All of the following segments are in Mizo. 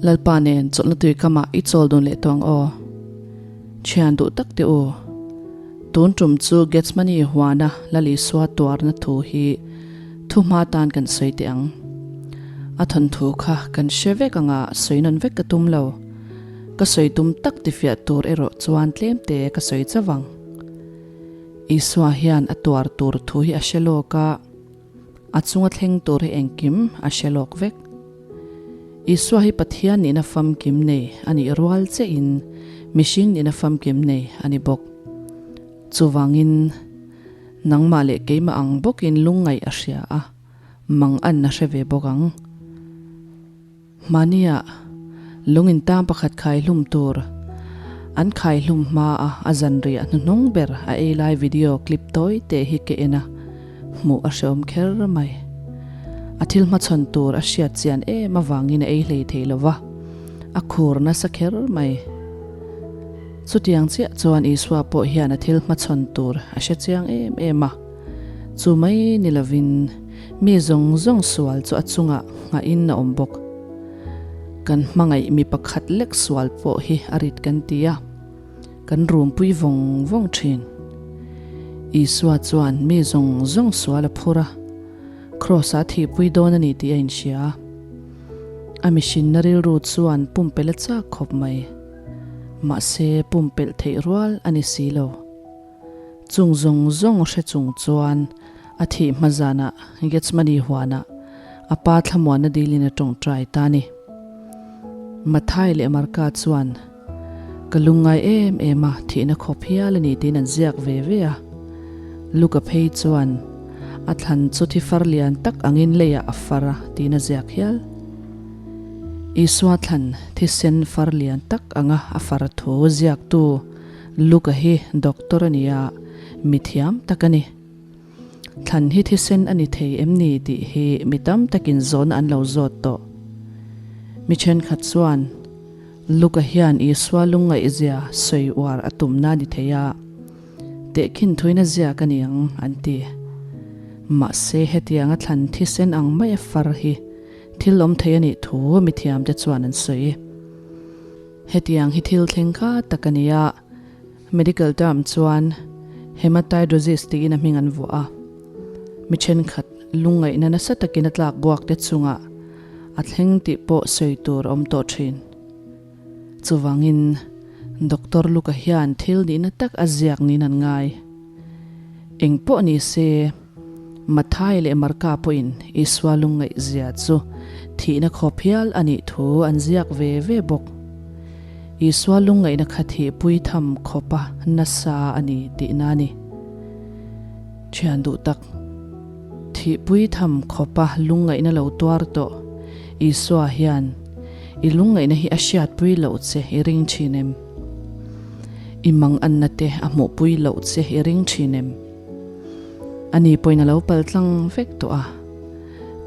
Lalpa nen chawlhna tui kamah i chawl dun leh tawh ang aw. Thian duh tak teh u. Tun tum chu Gethsemane huana Lal Isua tuarna thu hi thu hma tan kan sawi teh ang. A thawnthu kha kan hre vek anga sawi nawn vek ka tum lo. Ka sawi tum tak tifiah tur erawh chuan tlem te ka sawi chauh ang. Isua hian a tuar tur thu hi a hre lawk a, a chunga thleng tur hi engkim a hre lawk vek. Isua hi Pathian nihna famkim nei a nih rual chein mihring nihna famkim nei a ni bawk. Chuvangin, nangmah leh keimah ang bawkin lungngaih a hria a, mang an a hre ve bawk ang. Hmania lung in tang pakhat khai hlum tur an khai hlum hma a a zanriah hnuhnung ber a ei lai video clip tawi teh hi ka en a, hmuh a hreawm kher mai. A thil hmachhawn tur a hriat chian em avangin a ei hlei thei lo va, a khur nasa kher mai. Chutiang chiah chuan Isua pawh hian a thil hmachhawn tur a hre chiang em em a, chu mai ni lovin mi zawng zawng sual chu a chungah nghahin a awm bawk. Kan hmangaih mi pakhat lek sual pawh hi a rit kan ti a. Kan rumpui vawng vawng thin. Isua chuan mi zawng zawng sual a phur a, Kraws-ah thihpui dawn a ni tih a inhria. A mihrinna rilru chuan pumpelh a chak khawp mai. Mahse, pumpelh theih rual a ni si lo. Chung zawng zawng hre chung chuan a thih hma zanah Gethsemane huanah a pa thlamuanna dilin a tawngtai ta a ni. Mathai leh Marka chuan, Ka lungngai em em a, thihna khawp hial a ni tiin an ziak ve ve a. Luka phei chuan, A thlan chu thi far lian tak angin leiah a far a tiin a ziak hial. Isua thlan thisen far lian tak anga a far thu ziaktu Luka hi doctor a ni a, mi thiam tak a ni. Thlan hi thisen a ni thei em ni tih hi mi tam takin zawhna an lo zawt tawh. Mi thenkhat chuan Luka hian Isua lungngaihzia sawi uar a tumna a ni thei a, tehkhin thuina ziak a ni ang an ti. Mahse hetianga thlan thisen ang mai a far hi thil awm thei a nih thu mithiamte chuan an sawi. Hetiang hi thil thleng kha tak a ni a, medical term chuan hematidrosis tiin a hming an vuah a. Mi thenkhat lungngaihna nasa takin a tlak buak te chungah a thleng tih pawh sawi tur a awm tawh thin. Chuvangin Doctor Luka hian thil nihna tak a ziak niin an ngai. Eng pawh ni se, Mathai leh Marka pawhin Isua lungngaihzia chu thihna khawp hial a nih thu an ziak ve ve bawk. Isua lungngaihna kha thihpui tham khawpa nasa a ni tihna a ni. Thian duh tak, thihpui tham khawpa lungngaihna lo tuar tawh Isua hian i lungngaihna hi a hriatpui loh che i ring thin em? I manganna te a hmuhpui loh che i ring thin em? A ni pawhin a lo pal tlang vek tawh a,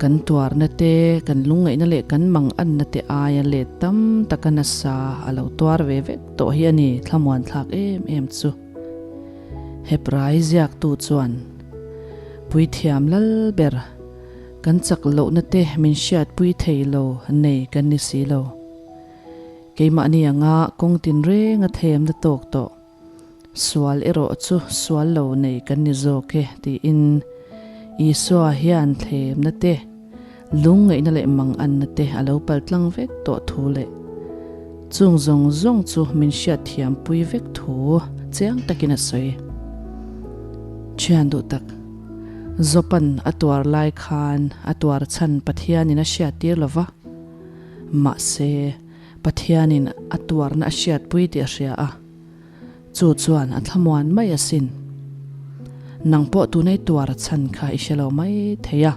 kan tuarna te, kan lungngaihna leh kan manganna te aia let tam taka nasa a lo tuar ve vek tawh hi a ni thlamuan thlak em em chu. Hebrai ziaktu chuan, Puithiam lal ber, kan chak lohna te min hriatpui thei lo nei kan ni si lo. Keimahni anga kawng tinreng a themna tawk tawh. Sual erawh chu sual lo nei kan ni zawk e tiin Isua hian thlemna te, lungngaihna leh manganna te a lo pal tlang vek tawh thu leh chung zawng zawng chu min hriatthiam pui vek thu chiang takin a sawi. Thian duh tak, Zopan a tuar lai khan a tuar chhan Pathianin a hriattir lo va, mahse Pathianin a tuarna a hriatpui tih a hria a, chu chuan a thlamuan mai asin. Nang pawh tunei tuar chhan kha i hre lo mai thei a,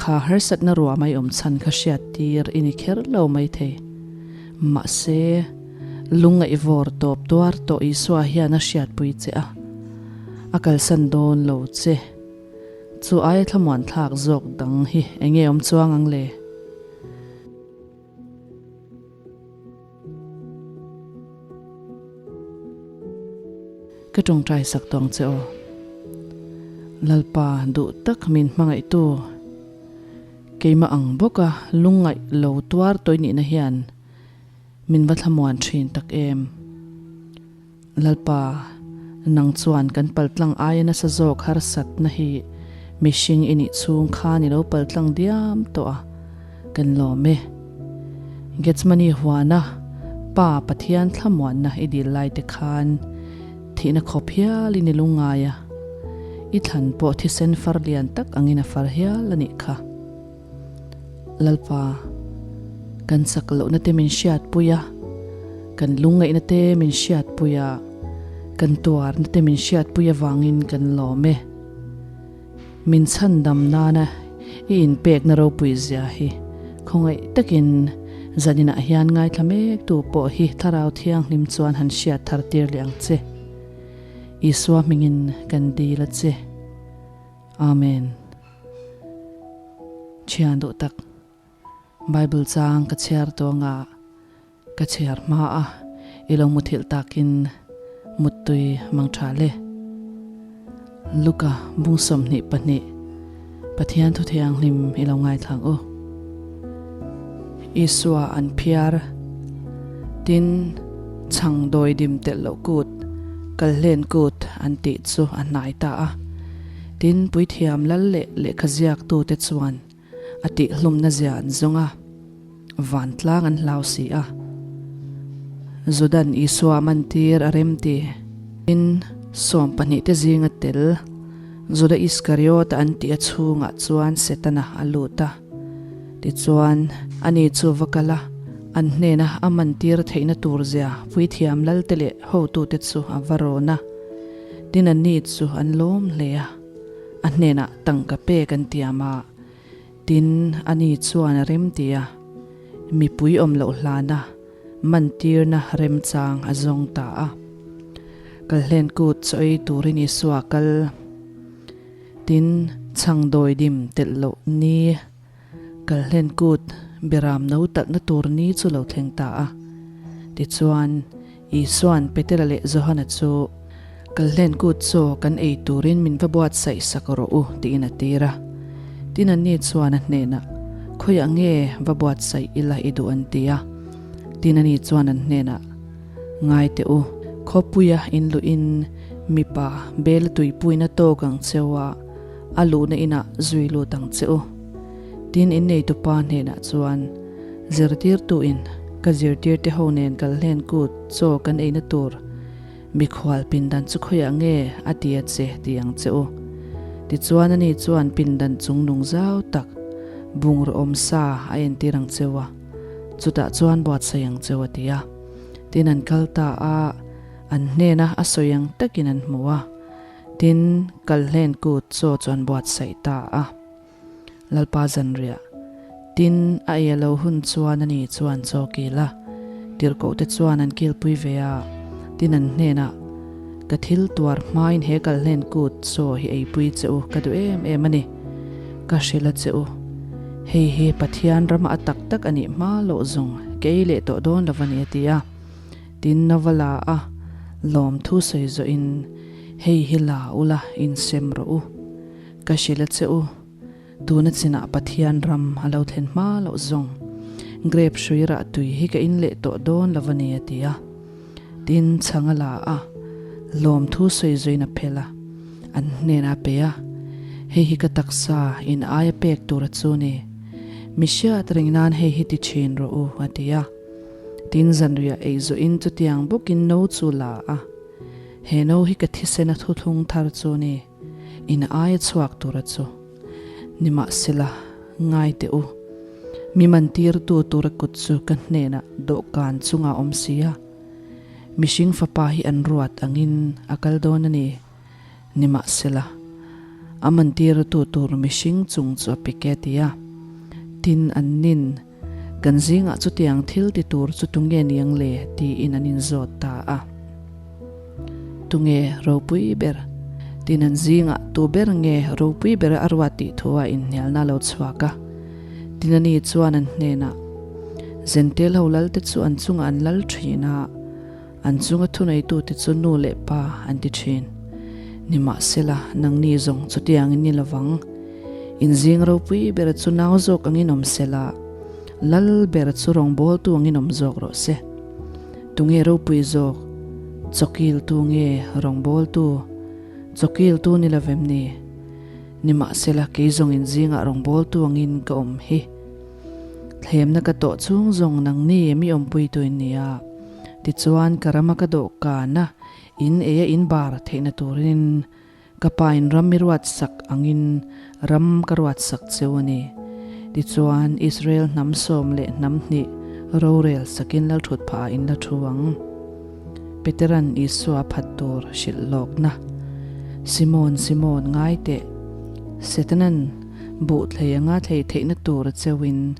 kha harsatna ruah mai awm chhan kha hriattir i ni kher lo mai thei. Mahse, lungngaih vawr tawp tuar tawh Isua hian a hriatpui che a, a kalsan dawn lo che. Chu aia thlamuan thlak zawk dang hi eng nge awm chuang ang le? Ka tawngtai sak tawng che aw. Lalpa duh tak min hmangaihtu. Keimah ang bawka lungngaih lo tuar tawi nihna hian min va thlamuan thin tak em. Lalpa, nang chuan kan paltlang aia nasa zawk harsatna hi mihring i nih chhung khan i lo paltlang diam tawh a, kan lawm e. Gethsemane huana Pa Pathian thlamuanna i dil lai te khan thihna khawp hialin i lungngai a, i thlan pawh thisen far lian tak angin a far hial a nih kha. Lalpa, kan chak lohna te min hriatpui a, kan lungngaihna te min hriatpui a, kan tuarna te min hriatpui avangin kan lawm e. Min chhandam nana i inpekna ropui zia hi khawngaih takin zaninah hian ngaithla mek tu pawh hi Thlarau Thianghlim chuan han hriat thar tir leh ang che. Isua hmingin kan dil a che. Amen. Thian duh tak, Bible chang ka chhiar tawng a, ka chhiar hma a, i lo muthilh takin muttui mang tha le. Luka bung 22, Pathian thu thianghlim i lo ngaithlang u. Isua an phiar, tin chhang dawi dim telh loh kut, kalhlen kut an tih chu a hnai ta a. Tin, puithiam lal leh lehkha ziaktute chuan a tihhlumna zia an zawng a, vantlang an hlau si a. Judan Isua mantir a rem ti. Tin, 12 te zinga tel Juda Iskariota an tih a chhungah chuan Setana a lut a. Tichuan, ani chu va kal a, an hnena a mantir theihna tur zia puithiam lalte leh hotute chu a va rawn a. Tin anni chu an lawm hle a, a hnenah tangka pek an tiam a, tin ani chuan a rem ti a, mipui awm loh hlana mantirna remchang a zawng ta a. Kalhlen kut chaw ei turin Isua kal, tin chhang dawidim telh loh ni Kalhlen kut beram no talhna tur ni chu lo thleng ta a. Tichuan, Isua'n Petera leh Johana chu, Kalhlen kut chaw kan ei turin min va buatsaih sak rawh u, tiin a tir a. Tin anni chuan a hnenah, Khawiah nge va buatsaih ila i duh an ti a. Tin ani chuan an hnenah, Ngai teh u, khawpuia in luhin mipa bel tuipuina tawk ang cheu a, a luhna inah zui lut ang che u. Tin inneitupa hnenah chuan, Zirtirtuin ka zirtirte ho nen kal hlen kut chaw kan eina tur mikhual pindan chu khawiah nge a ti a che ti ang che u. Tichuan ani chuan pindan chung nung zau tak bungraw awm sa a entir ang cheu a, chutah chuan buatsaih ang cheu a ti a. Tin an kal ta a, an hnena a sawi ang takin an hmu a. Tin, Kalhlen kut chaw chu an buatsaih ta a. Lalpa zanriah. Tin, a ei a lo hun chuan ani chuan chaw kil a. Tirhkohte chuan an kilpui ve a. Tin, an hnenah, Ka thil tuar hmain he Kalhlen kut chaw hi eipui che u ka duh em em a ni. Ka hrilh a che u. Hei hi Pathian rama a tak tak a nih hma loh zawng ka ei leh tawh dawn lo a ni a ti a. Tin, Nova la a lawmthu sawi zawhin, Hei hi la ula insem rawh u. Ka hrilh a che u, tuna chinah Pathian ram a lo thlen hma loh zawng. Grape hrui rah tui hi ka in leh tawh dawn lo a ni a ti a. Tin, chhang a la a, lawmthu sawi zuiin a phel a, an hnenah a pe a, Hei hi ka taksa in aia pek tur a chu ni. Mi hriat reng nan hei hi ti thin rawh u a ti a. Tin, zanriah ei zawhin chutiang bawkin no chu la a. He no hi ka thisen a thuthlung thar chu ni, in aia chhuak tura chu. Nimahsela, ngai teh u, mi mantirtu tura kut chu ka hnenah dawhkan chungah awm si a, mihring fapa hi an ruat angin a kal dawn a ni. Nimahsela, a mantirtu tur mihring chung chu a pe ke ti a. Tin, an nin. Kan zingah chutiang thil ti tur chu tunge niang le tiin an inzawt ta a. Tunge ropui ber? Tin an zingah tu ber nge ropui ber a ruat tih thu a inhnialna a lo chhuak a. Tin ani chuan an hnenah, Zentel ho lalte chu an chungah an lal thin a, an chunga thuneitute chu nu leh pa an ti thin. Nimahsela, nangni zawng chutiangin ni lovang. Inzing ropui ber chu nau zawk angin awm se la, lal ber chu rawngbawltu angin awm zawk rawh se. Tunge ropui zawk? Chawkiltu nge rawngbawltu? Chawkiltu ni lovem ni? Nimahsela kei zawng inzingah rawngbawltu angin ka awm hi. Thlemna ka tawh chhung zawng nangni mi awmpuitu in ni a. Tichuan ka rama ka dawhkana in eia in bar theihna turin ka pa in ram i ruat sak angin ram ka ruat sak cheu a ni. Tichuan Israel hnam sawm leh hnam hnih rorel sakin lalthut phah ah in la thu ang. Peteran Isua phat tur hrilh lawkna, Simon, Simon, ngai teh, Setanan buh thlei anga thlei theihna tur a cheuin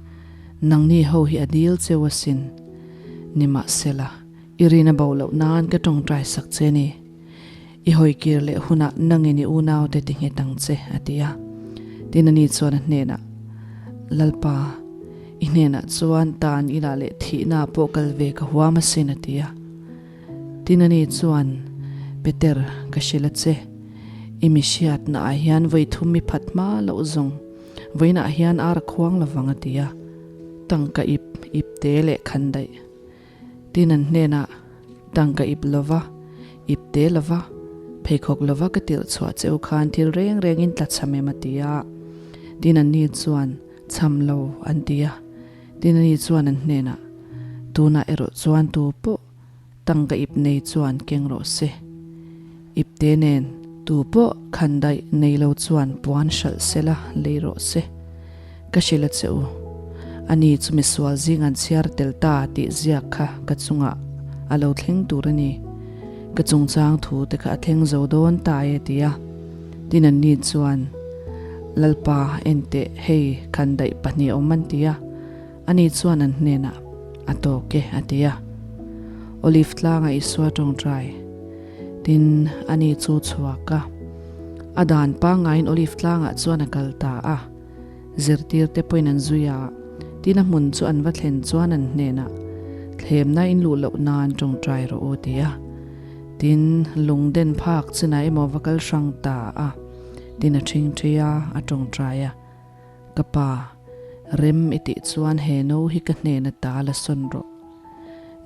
nangni ho hi a dil cheu asin. Nimahsela, i rin a bo loh nan ka tawngtai sak che ni. I hawikir leh hunah nangin i unaute ti nghet ang che, a ti a. Tin ani chuan a hnenah, Lalpa, i hnenah chuan tan ila leh thihna pawh kal ve ka huam asin, a ti a. Tin ani chuan, Peter, ka hrilh a che, i mi hriatna ah hian vawi thum mi phat hma loh zawng, vawiinah hian ar a khuang lovang, a ti a. Tangka ip, ipte leh khandaih. Tin an hnenah, Tangka ip lova, ip te lova, pheikhawk lova ka tirh chhuah che u khan thil reng rengin tla chham em a ti a. Tin anni chuan, Chham lo, an ti a. Tin ani chuan an hnenah, Tunah erawh chuan tu pawh tangka ip nei chuan keng rawh se. Ip te nen tu pawh khandaih nei lo chuan puan hralh sela lei rawh se. Ka hrilh a che u. Ani chu misual zing an chhiar tel ta tih ziak kha ka chungah a lo thleng tur a ni. Ka chungchang thu te kha a thleng zo dawn ta e ti a. Tin anni chuan, Lalpa, enteh, hei khandaih pahnih a awm an ti a. Ani chuan an hnenah, A tawk e, a ti a. Olive tlangah Isua tawngtai. Tin, ani chu chhuak a. A dan pangaiin Olive tlangah chuan a kal ta a. Zirtirte pawhin an zui a. Tin, a hmun chu an va thlen chuan an hnenah, Thlemna in luh loh nan tawngtai rawh u, ti a. Tin, lung den phak chinah emaw va kal hrang ta a. Tin, a ṭhingṭhi a, a tawngtai a. Ka pa, rem i tih chuan he no hi ka hnena ta la sawn rawh.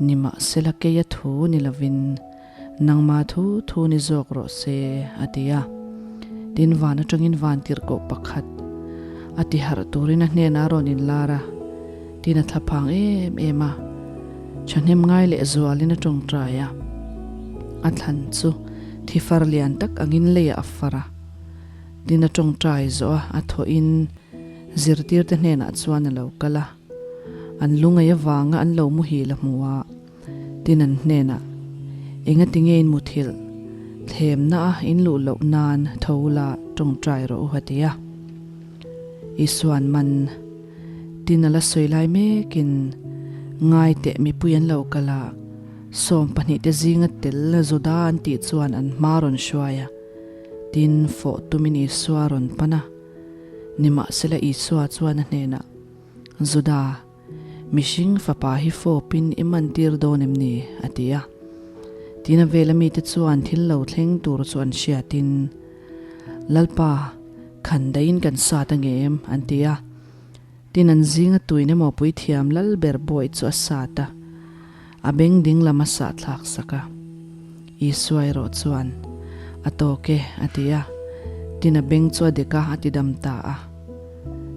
Nimahsela keia thu ni lovin nangma thu thu ni zawk rawh se, a ti a. Tin van atangin van tirhkoh pakhat a ti harh turin a hnenah a rawn inlar a, tin a thlaphang em em a. Thahnem ngai leh zualin a tawngtai a, a thlan chu thi far lian tak angin leiah a far a. Tin a tawngtai zawh a, a thawhin zirtirte hnenah chuan a lo kal a. An lungaih avanga an lo muhil a hmu a, tin an hnenah, Engati nge in muthilh? Thlemna a in luh loh nan tho la tawngtai rawh u a ti a. Isuan man tin a la sawi lai mekin ngaiteh mipui an lo kal a, 12 te zinga tel Juda an tih chuan an hma rawn hruai a. Tin, fawh tumin Isua rawn pan a. Nimahsela Isua chuan a hnenah, Juda, mihring fapa hi fawpin i mantir dawn em ni? a ti a. Tin, a vela mite chuan thil lo thleng tur chu an hriatin, Lalpa, khan daihin kan sat ange em? an ti a. Tin, an zinga tuin emaw puithiam lal ber bawi chu a sat a, a beng ding lam a sah thlak sak a. Isua erawh chuan, A tawk e, a ti a. Tin, a beng chu a dek a, a ti dam ta a.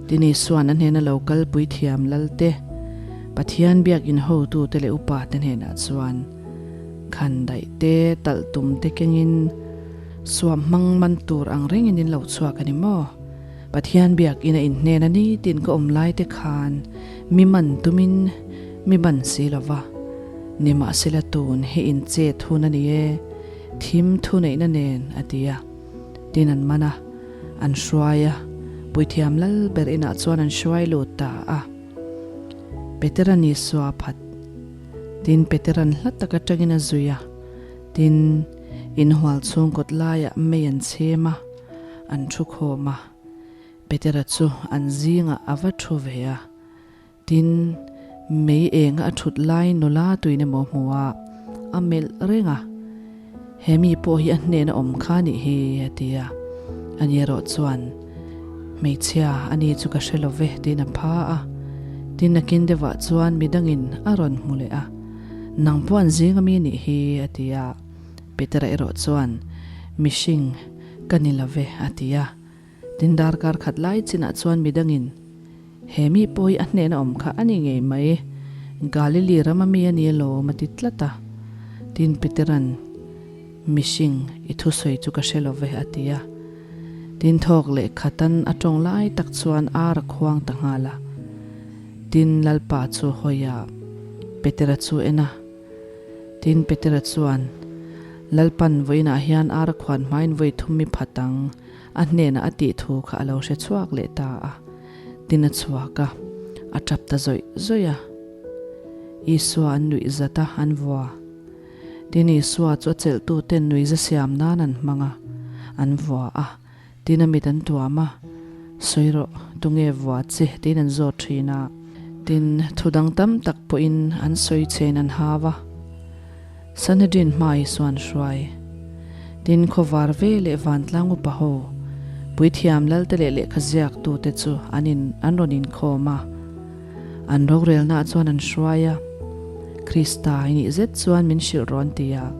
Tin, Isua'n a hnena lo kal puithiam lal te, Pathian biakin hotute leh upate hnenah chuan, Khandaih te, talh tum te kengin suam hmang man tur ang rengin in lo chhuak a ni maw? Pathian biakina inhnen a ni tiin ka awm lai te khan mi man tumin mi ban si lo va, nimahsela tun hi in chet hun a ni e, thim thu neihna nen a ti a. Tin an man a, an hruai a, puithiam lal ber inah chuan an hruai lut ta a. Petera'n Isua a phat. Tin Petera'n hla tak atangin a zui a, tin inhual chhung kawt laiah mei an chhem a, An thu khawm a, Petera chu an zingah a va thu ve a. Tin, mei enga a thut lai nula tuin emaw hmu a, a melh reng a, He mi pawh hi a hnena awm kha nih hi, a ti a. Ani erawh chuan, Hmeichhia, a ni chu ka hre lo ve, tiin a pha a. Tin, a kin deuhah chuan midangin a rawn hmu leh a, Nang pawh an zing ami nih hi, a ti a. Petera erawh chuan, Mihring, ka ni lo ve, a ti a. Tin, darkar khat lai chinah chuan midangin, He mi pawh hi a hnehna awm kha a ni ngei mai, Galili rama mi a ni alawm, a ti tlat a. Tin, Petera'n, Mihring, i thusawi chu ka hre lo ve, a ti a. Tin, thawk leh khatan a tawng lai tak chuan ar a khuang ta nghal a. Tin, Lalpa chu hawi a, Petera chu en a. Tin, Petera chuan, Lalpan vawiinah hian ar a khuan hmain vawi thum mi phat ang, a hnenah a tih thu kha a lo hre chhuak leh ta a. Tin a chhuak a, a tap ta zawih zawih a. Isua an nuih zat a, an vua. Tin Isua chu a chelhtuten nuihza siam nan an hmang a, an vua a. Tin a mit an tuam a, Sawi rawh, tunge vua che? tiin an zawt thin a. Tin, thu dang tam tak pawhin an sawi chein an hau a. Sanhedrin hma Isua an hruai. Tin, khawvar ve leh vantlang upa ho, puithiam lalte leh lehkha ziaktute chu an in an rawn inkhawm a. An rorelnaah chuan an hruai a, Krista i nih zet chuan min hrilh rawh an ti a.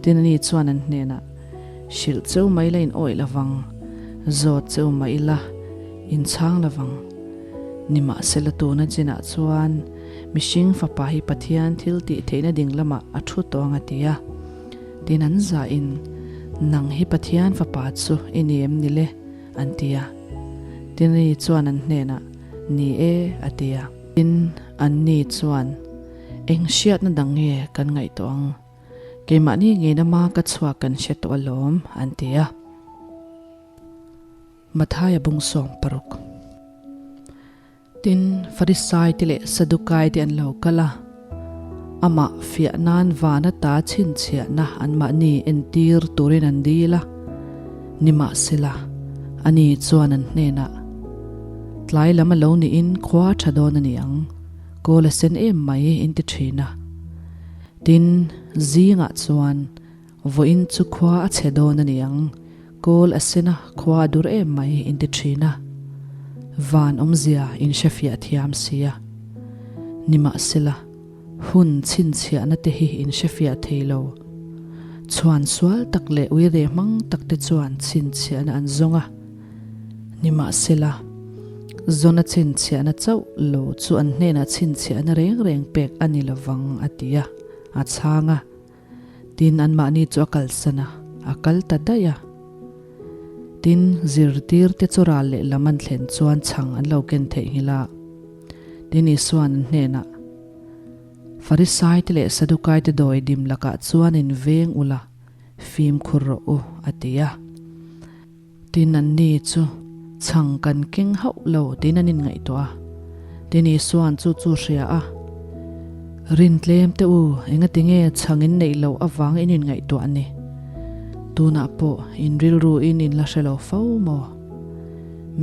Tin, ani chuan an hnenah, Hrilh cheu mai la in awih lovang, zawt cheu mai ila in chhang lovang. Nimahsela tuna chinah chuan mihring fapa hi Pathian thil tih theihna ding lamah a thu tawh ang a ti a. Tin an zahin, Nang hi Pathian fapa chu i ni em ni le? an ti a. Tin ani chuan an hnenah, Ni e, a ti a. Tin anni chuan, Eng hriatna dang nge kan ngaihtuah ang? Keimahni ngeina ma ka chhuak kan hre tawh alawm, an ti a. Mathaia bung 60. Tin, Farisai te leh Sadukai te an lo kal a, amah fiah nan van ata chhinchhiahna anmahni entir turin an dil a. Nimahsela, ani chuan an hnenah, Tlai lam a lo niin khua tha dawn a ni ang, kawl a sen em mai in ti thin a. Tin, zingah chuan vawiin chu khua a chhe dawn a ni ang, kawl a sen a, khua a dur em mai in ti thin a. Van awmzia in hrefiah thiam si a. Nimahsela, hun chhinchhiahna te hi in hrefiah thei lo. Chhuan sual tak leh uire hmang tak te chuan chhinchhiahna an zawng a. Nimahsela, Zona chhinchhiahna chauh lo chu an hnenah chhinchhiahna reng reng pek a ni lovang, a ti a, a chhang a. Tin, anmahni chu a kalsan a, a kal ta daih a. Tin, zirtirte chu ral lehlam an thlen chuan chhang an lo ken theihnghilh a. Tin, Isua'n an hnenah, Farisaite leh Sadukaite dawi dim lakah chuan in veng ula, fimkhur rawh u, a ti a. Tin, anni chu chhang kan keng hauh lo tiin an inngaihtuah a. Tin, Isua'n chu chu hria a, Rin tlem teh u, engati nge chhang in neih loh avang in inngaihtuah ni? Tunah pawh in rilru in in la hre lo fo maw?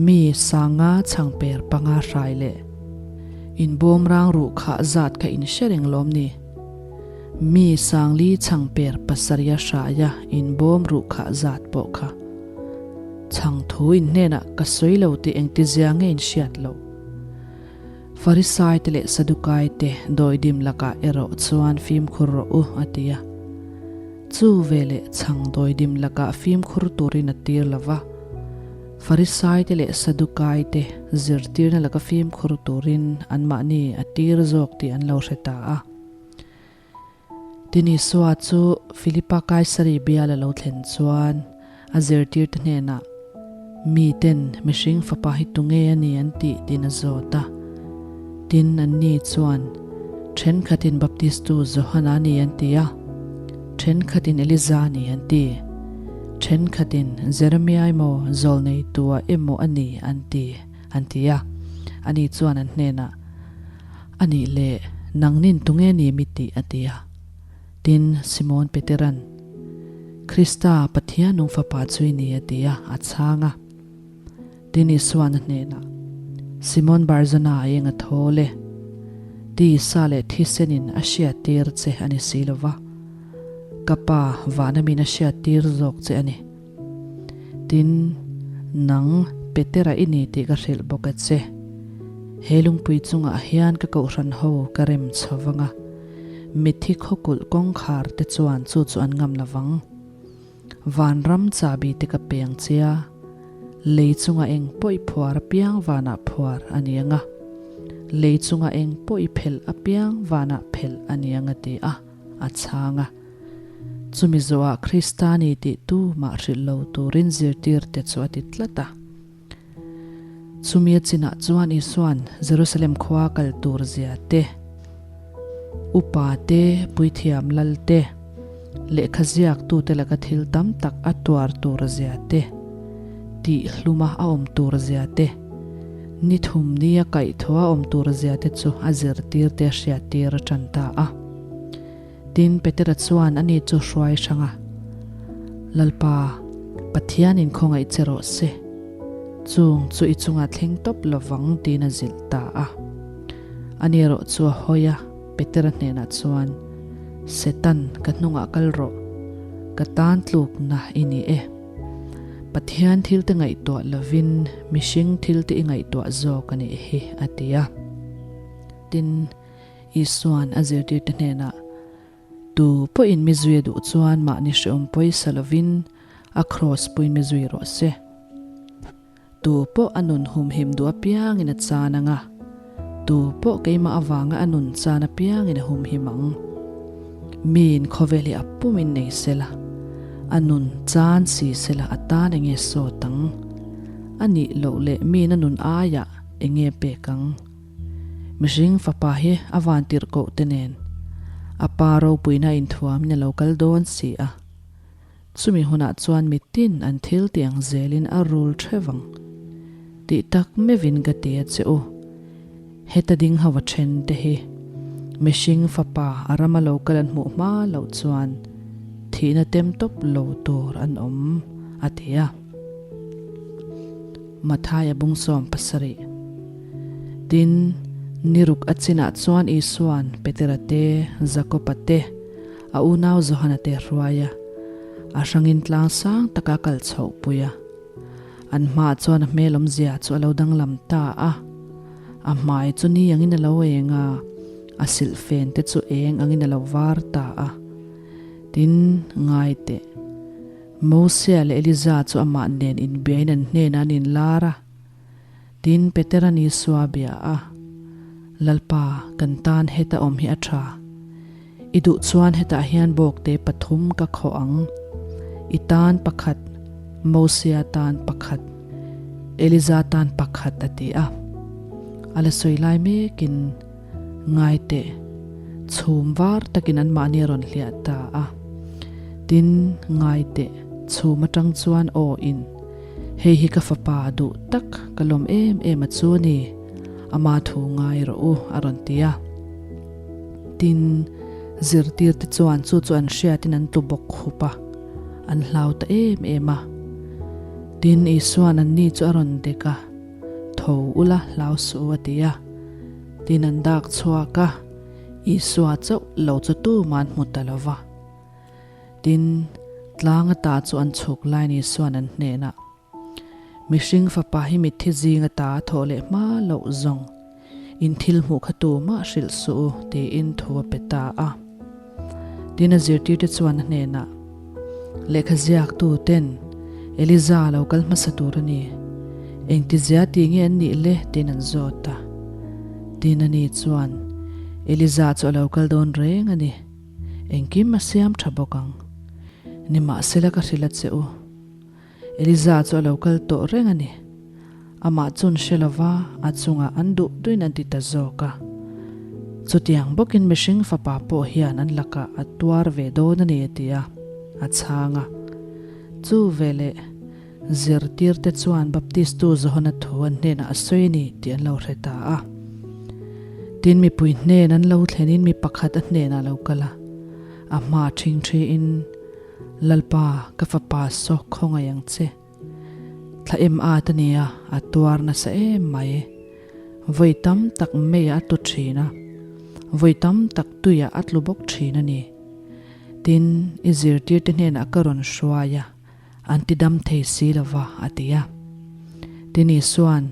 Mi sanga chhang per panga hrai leh in bawmrang ruh khah zat kha in hre reng lawm ni? Mi sangli chhang per pasarih a hraia inbawm ruh khah zat pawh kha chhang thu in hnenah ka sawi lo tih engtizia nge in hriat loh. Farisai te leh Sadukai te dawidim lakah erawh chuan fimkhur rawh u a ti a. Chu veleh chhang dawidim lakah fimkhur turin a tir lo va. Farisai te leh Sadukai te zirtirna laka fimkhur turin anmahni a tir zawk tih an lo hre ta a. Tin Isua chu Filipa Kaisari bial a lo thlen chuan a zirtirte hnenah, Miten mihring fapa hi tunge a ni an tih tiin a zawt a. Tin anni chuan, Thenkhatin Baptistu Johana a ni an ti a, thenkhatin Eliza a ni an ti, thenkhatin Jeremia emaw Zawlneitua emaw a ni an ti, an ti a. Ani chuan an hnenah, A nih leh, nangnin tunge ni mi tih a ti a. Tin, Simon Petera'n, Krista, Pathian nung Fapa chu i ni a ti a, a chhang a. Tin, Isua'n a hnenah, Simon Barzona a eng a thawl e. Tisa leh thisenin a hriattir che a ni si lo va, ka Pa vana min a hriattir zawk che a ni. Tin, nang. Petera i ni tih ka hrilh bawk a che. He lungpui chungah hian ka kohhran ho ka rem chho vang a, mitthi khawkulh kawngkhar te chuan chu chu an ngam lo vang. Vanram chahbi te ka peng che a, lei chunga eng pawh i phuar apiang vanah phuar a ni ang a, lei chunga eng pawh i phelh apiang vanah phelh a ni ang a ti a, a chhang a. Chumi zawhah Krista ni tih tu mah hrilh lo turin zirtirte chu a ti tlat a. Chumi a chinah chuan Isua'n Jerusalem khua kal tur zia te, upa te, puithiam lal te, lehkha ziaktute laka thil tam tak a tuar tur zia te, tih hluma a awm tur zia te, ni thum nia kaihthawh a awm tur zia te chu a zirtirte a hriattir a tan ta a. Tin, Petera chuan ani chu hruai hrang a, Lalpa, Pathianin khawngaih che rawh se. Chung chu i chungah thleng tawp lo vang tiin a zilh ta a. Ani erawh chu a hawi a, Petera hnenah chuan, Setan, ka hnungah kal rawh. Ka tan tlukna i ni e. Pathian thilte ngaihtuah lovin mihring thilte i ngaihtuah zawk a nih hi, a ti a. Tin, Isua'n a zirtirte hnenah, Tu pawhin mi zui a duh chuan mahni hrehawm pawisa lovin a kraws puiin mi zui rawh se. Tu pawh a nun humhim duh apiangin a chan ang a, tu pawh keimah avanga a nun chan apiangin a humhim ang. Miin khawvel hi a pumin nei sela, a nun chan si sela a tan enge sawt ang? A nih loh leh miin a nun aiah enge pek ang? Mihring fapa hi a van tirh koh te nen a pa ropuina inthuamin a lo kal dawn si a. Chumi hunah chuan mitin an thil tih ang zelin a rul theuh ang tih tak meuhin ka ti a che u. Heta ding ho a then te hi mihring fapa a rama lo kal an hmuh hma loh chuan thihna tem tawp lo tur an awm a ti a. Mathaia bung 70. Tin, ni ruk a chinah chuan Isua'n Petera te, Jakoba te, a unau Johana te hruai a, a hrangin tlang sang taka kal chhoh pui a. An hmaah chuan a hmel awmzia chu a lo danglam ta a, a hmai chu ni angin a lo eng a, a silhfen te chu eng angin a lo var ta a. Tin, ngai teh. Mosia leh Eliza chu amah nen inbiain an hnenah an inlar a. Tin, Petera'n Isua a bia a, Lalpa, kan tan heta awm hi a tha. I duh chuan hetah hian bawkte pathum ka khawh ang. I tan pakhat, Mosia tan pakhat, Eliza tan pakhat a ti a. A la sawi lai mekin, Ngai teh, chhum var takin anmahni a rawn hliah ta a. Tin, ngai teh, chhum atang chuan aw in, Hei hi ka fapa duh tak, ka lawm em em a chu a ni, ama thu ngai rawh u, a rawn ti a. Tin, zirtirte chuan chu chu an hriatin an tlu bawk khup a, an hlau ta em em a. Tin, Isua'n anni chu a rawn dek a. Tho ula hlau suh u a ti a. Tin an dak chhuak a, Isua chauh lo chu tuman hmu ta lo va. Tin, tlang ata chu an chhuk laiin Isua'n an hnenah, Mihring fapa hi mitthi zing ata a thawh leh hma loh zawng, in thil hmuh kha tumah hrilh suh u, tiin thu a pe ta a. Tin a zirtirte chuan a hnenah, Lehkha ziaktu ten Eliza lo kal hmasa tur a ni. Engtizia tih nge an nih le? tiin an zawt a. Tin ani chuan, Eliza chu a lo kal dawn reng a ni. Engkim a siam tha bawk ang. Nimahsela ka hrilh a che u. Eliza chu a lo kal tawh reng a ni. Amah chun hre lova a chungah an duh duhin an ti ta zawk a. Chutiang bawkin mihring fapa pawh hian an lakah a tuar ve dawn a ni a ti a, a chhang a. Chu veleh zirtirte chuan Baptistu Johana thu an hnenah a sawi a ni tih an lo hre ta a. Tin mipui hnen an lo thlenin mi pakhat a hnenah a lo kal a, a hma ṭhingṭhiin, Lalpa, ka fapa saw khawngaih ang che. Thla em at a nia, a tuar nasa em mai. Vawi tam tak meiah a tlu thin a, vawi tam tak tuiah a tlu bawk thin a ni. Tin, i zirtirte hnenah ka rawn hruai a, an ti dam thei si lo va, a ti a. Tin Isua'n,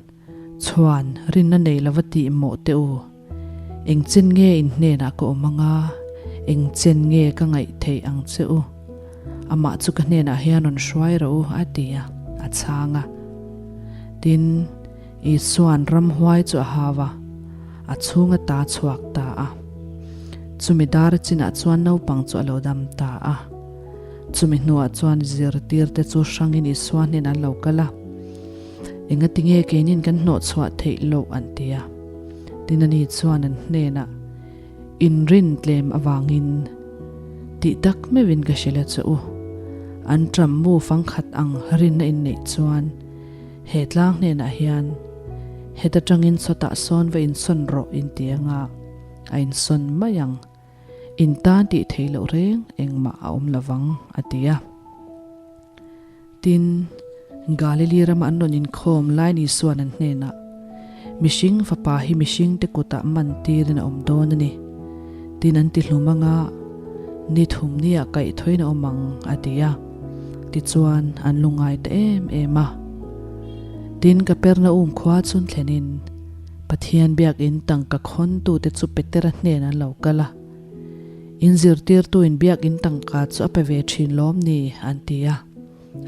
Chhuan, rinna nei lova tih mawh teh u. Eng chen nge in hnenah ka awm anga, eng chen nge ka ngaih theih ang che u? Amah chu ka hnenah hian rawn hruai rawh u, a ti a, a chhang a. Tin, Isua'n ramhuai chu a hau a, a chhung a ta chhuak ta a. Chumi dar chinah chuan naupang chu a lo dam ta a. Chumi hnuah chuan zirtirte chu hrangin Isua hnenah an lo kal a, Engatinge keinin kan hnawhchhuah theih loh an ti a. Tin ani chuan an hnenah, Inrin tlem avangin tih tak meuhin ka hrilh a che u. An ṭam mu fangkhat ang rinna inneih chuan he tlang hnenah hian heta ṭangin sawtah sawn va insawn rawh inti anga a insawn mai ang. In tan tih theih loh reng engmah a awm lovang, a ti a. Tin, Galili rama an rawn inkhawm lai ni suan an hnenah, Mihring fapa hi mihringte kutah man tirin a awm dawn a ni. Tin an ti hlum anga, ni thum niah kaihthawin a awm ang, a ti a. Tichuan, an lungngai ta em em a. Tin, Kapernaum khua chun thlenin, Pathian biakinn tangka khawntute chu Petera hnenah an lo kal a. In zirtirtuin biakinn tangka chu a pe ve thin lawm ni? an ti a.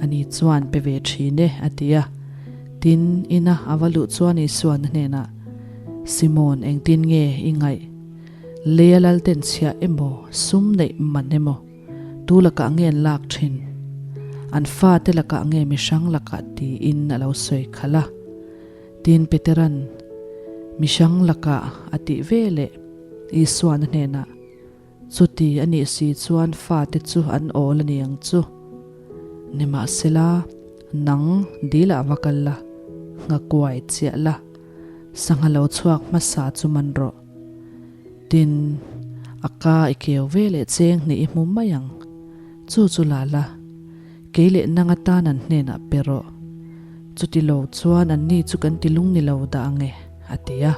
Ani chuan pe ve thin e, a ti a. Tin, ina a va luh chuan Isuan a hnenah, Simon, engtin nge i ngaih? Leia lalten chhiah emaw, sum neih man emaw, tu lakah nge an lak thin? An fate lakah nge mihrang lakah? tiin a lo sawi khalh a. Tin Petera'n mihrang lakah a tih ve leh Isua'n a hnenah, Chuti a nih si chuan fate chu an awl a ni ang chu. Nimahsela, nang dilah va kal la, nghakuai chiah la, sangha lo chhuak hmasa chu man rawh. Tin, a ka i keu ve leh cheng hnih i hmu mai ang. Chu chu la la, kei leh nang atan an hnenah pe rawh. Chuti lo chuan anni chu kan ti lung ni lo dah ang e, a ti a.